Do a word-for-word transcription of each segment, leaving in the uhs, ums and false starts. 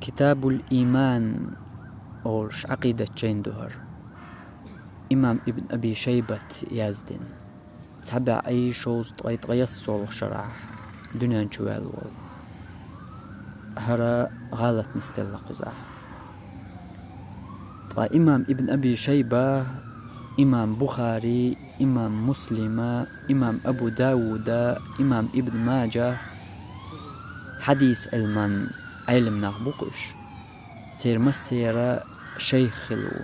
Китабул Ийман олуш Ӏакъидат жайн ду хӀара. Имам Ибн Аби Шайбат яздина. Цхьа бӀе шовзткъе ткъаесналгӀа шарахь дуьнен чу ваьлла волу. ХӀара гӀалат нисделла кхузахь. Ткъа имам Ибн Аби Шайба, имам Бухари, имам Муслима, имам Абу Давуда, имам Ибн Маджа хьадис Ӏилман Ӏелам нах бу-кх уьш. Церан массеран шайх хилла ву.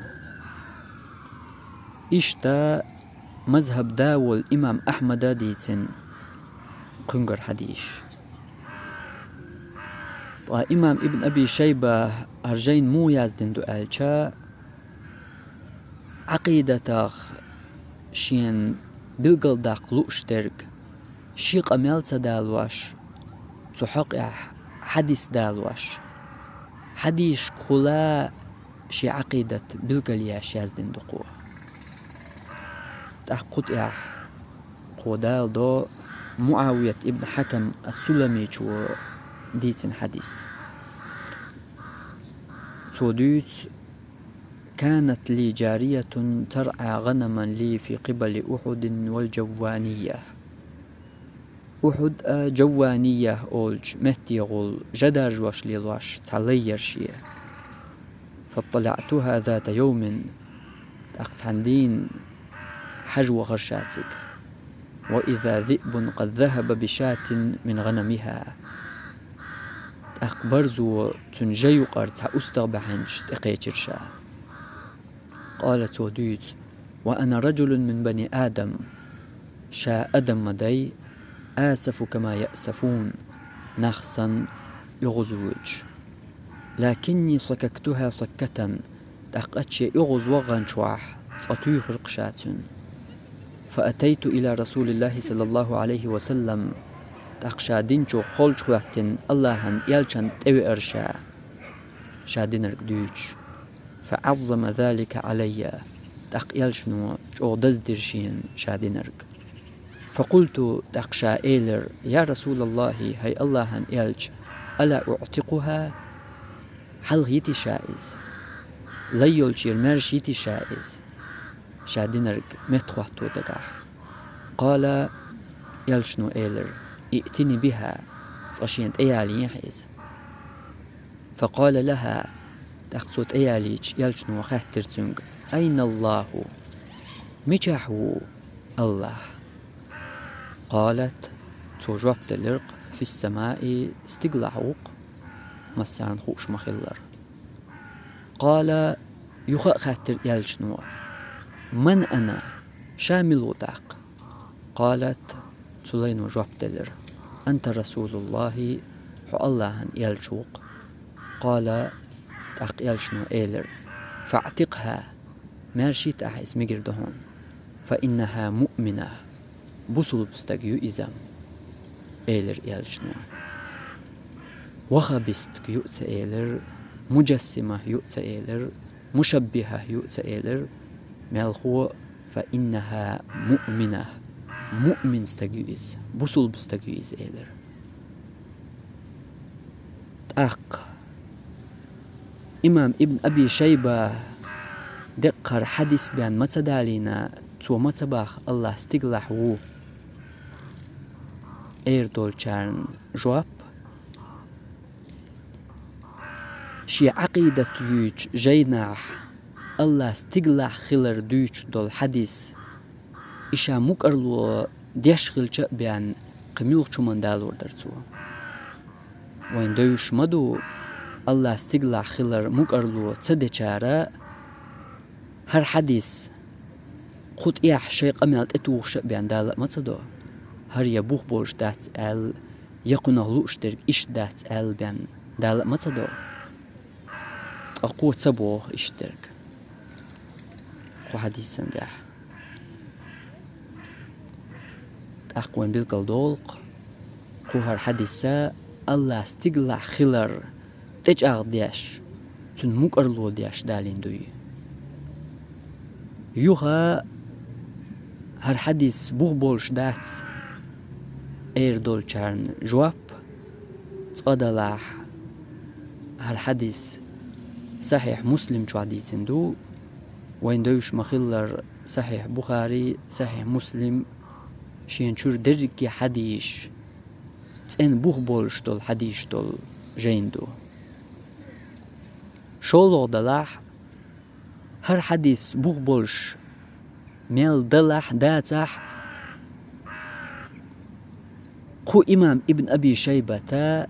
Иштта мазхӀаб да волу имам Ахьмада дийцина кхуьнгара хьадисаш. Ткъа имам Ибн Аби Шайба хӀара жайн муха яздина ду аьлча, Ӏакъидатах шена билгалдаккха лууш дерг, ши къамел ца далош, цу хьокъехь хьадис далош, хьадисашкахула шен Ӏакъидат билгалъеш яздина ду кхо. ТӀаккха кху тӀехь кхо даладо МуӀавият ибн Хьакам ас-Суламичо дийцина хьадис. Цо дуьйцу: «كانت لي جارية ترعى غنما لي في قبل أحد والجوانية». Ухьуд а Жаввания олучу меттехула жа даржош лелош цхьа лай яра шен. «فاطلعتها ذات يوم», тӀаккха цхьана дийнахь хьажа вахара ша цига. «وإذا ذئب قد ذهب بشاة من غنمها». ТӀаккха барзо цуьнан жа юкъара цхьа устагӀа баьхьинчу тӀекхечира ша. قال, цо дуьйцу: «وأنا رجل من بني آدم», ша адам ма дай, «آسف كما يأسفون», нах санна оьгӀазвоьдуш. «لكني صككتها صكة», тӀаккха ша оьгӀаз ваханчохь цкъа туьйхира-кх ша цуьнан. «فأتيت إلى رسول الله صلى الله عليه وسلم», тӀаккха ша динчух холчу хӀоьттина Аллахьан элчанна тӀевеара ша, ша динарг дуьйцуш. «فعظم ذلك علي», тӀаккха элчано чӀогӀа даздира шена ша динарг. «فقلت», тӀаккха ша элира: «يا رسول الله», хӀай Аллахьан элча, «ألا أعتقها؟» Хьалха йитий ша иза? Лай йолчуьра маьрша йитий ша иза, ша динарг меттахӀотто дагахь? «قال», элчано элира: «ائتني بها», цкъа шена тӀеялийхьа иза. «فقال لها», тӀаккха цо тӀеялийча, элчано хаьттира цуьнга: «أين الله؟» Мичахь ву Аллахь? «قالت», цо жоп делира-кх: «في السماء», стигалахь ву-кх, массарна хууш ма-хиллара. «قال», юха а хаьттира элчано: «من أنا؟», ша мила ву тӀаккха? «قالت», цу лайно жоп делира: «أنت رسول الله», хьо Аллахьан элча ву-кх. «قال», тӀаккха элчано элира: «فاعتقها», маьрша йита ахь иза, мегар ду хьуна, «فإنها مؤمنة», бусулба стаг ю иза, элира элчано. Ваххабистка ю а ца элира, муджассима ю а ца элира, мушаббиха ю а ца элира, мелхо «فإنها مؤمنة», муъмин стаг ю иза, бусулба стаг ю иза элира. ТӀаккха имам Ибн Аби Шайба деккхара хьадис бен ма ца далийна, цо ма ца боху Аллахь стигалахь ву, эр долчарна жоп: шен Ӏакъидат юьйцучу жайнахь Аллахь стигалахь хилар дуьйцуш долу хьадис, и ша мукӀарло деш хилча а бен, кхин муьлхачу хӀуманна далор дара цо. Вайна девзаш ма ду, Аллахь стигалахь хилар мукӀарло ца дечара, хӀара хьадис кху тӀехь шайн къамел тӀетухуш а бен дала а ма ца до, хӀара я бух болуш дац аьлла, я кхунах лууш дерг иштта дац аьлла бен дала а ма ца до. Ткъа кхо ца боху иштта дерг кху хьадисан тӀехь. ТӀаккха вайн билггал долу-кх, кху хӀара хьадиса Аллахь стигалахь хилар тӀечӀагӀдеш, цуьнан мукӀарло деш далийна дуй. Юха хӀара хьадис бух болуш дац, эр долчарна жоп: цкъа далахь, ХӀара хьадис Сахьихь Муслим чохь дийцина ду. Вайн девзаш ма-хиллара, Сахьихь Бухари, Сахьихь Муслим шен чуьра дерриге хьадисаш, цӀена бух болуш долу хьадисаш долу жайна ду. ШолгӀа делахь, хӀара хьадис бух болуш мел далахь, дацахь, кху имам Ибн Аби Шайбата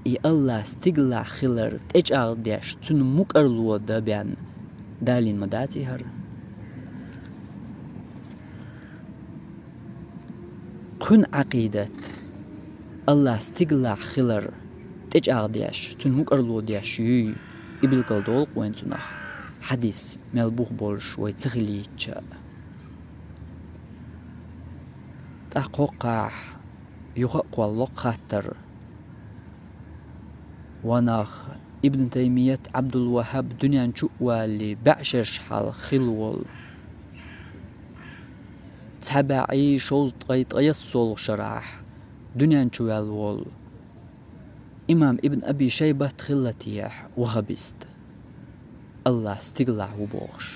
и АллахӀ стигалахь хилар тӀечӀагӀдеш, цуьнан мукӀарло дан бен далийна ма дац и хӀара. Кхуьнан Ӏакъидат, АллахӀ стигалахь хилар тӀечӀагӀдеш, цуьнан мукӀарло деш юй, и билгалдолу-кх вайн цунах, хьадис мел бух болуш вай ца хилийча. ТӀаккха хӀокхахь юха а кхолло-кх хаттар. Ва нах, Ибн Таймият, Ӏабдул-ВаххӀаб дуьнен чу а валале, бӀешераш хьалха хилла волу, цхьа бӀе шовзткъе ткъайоьсналгӀа шарахь дуьнен чу ваьлла волу имам Ибн Аби Шайбат хилла техьа ваххабист, АллахӀ стигалахь ву бохуш?